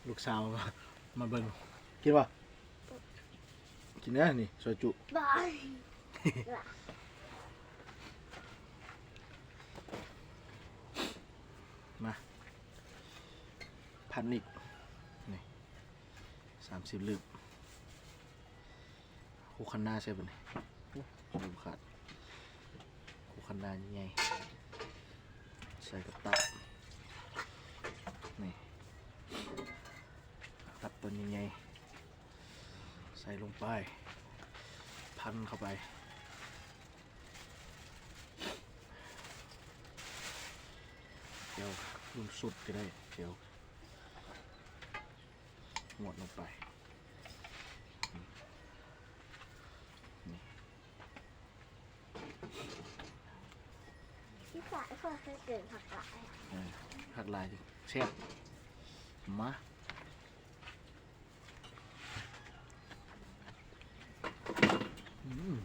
ລູກສາວມາເບິ່ງ. ກິນບໍ່? ກິນເດີນີ້ ຊອຍຈຸ. ມາ ພັນອີກ ນີ້ ສາມສິບລຶບ. ຄູຄັນນາໃສ່ບັດນີ້ ໂອ້ ບໍ່ຂາດ. ຄູຄັນນາໃຫຍ່ໆ ໃສ່ກັບຕັບ ນີ້ ຕັບຕົວໃຫຍ່ໆ ໃສ່ລົງໄປ ພັນເຂົ້າໄປ. ແຈ່ວລຸ້ນສຸດກໍໄດ້ ແຈ່ວ ຫວດລົງໄປ ນີ້ ທີ່ສາຍເພິ່ນເຄີຍເກີນຜັກຫຼາຍ ເອີ ຜັກຫຼາຍແຊບ. ມາ ອືມ.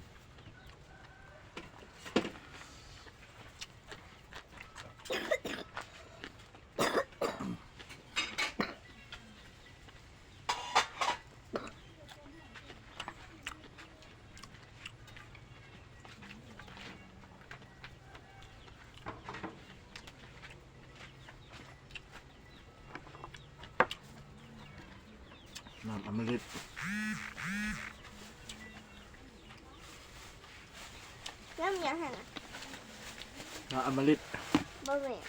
ນ້ຳອຳມະລິດ ນ້ຳຫຍັງຫັ້ນນະ? ນ້ຳອຳມະລິດ ບໍ່ແມ່ນ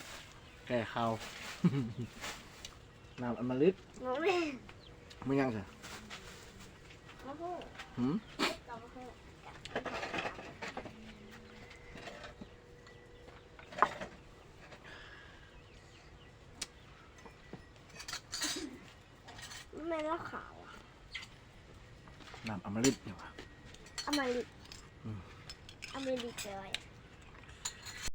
ແກ້ຄາວ. ນ້ຳອຳມະລິດ ບໍ່ແມ່ນ ແມ່ນຫຍັງຊະ? ບໍ່ຮູ້ ຫື? ກໍບໍ່ຮູ້. ມັນແມ່ນເຫຼົ້າຂາວອະ ນ້ຳອຳມະລິດນີ້ຫວາ? ອຳມະລິດ ອືມ ອຳມະລິດແປວ່າຫຍັງ?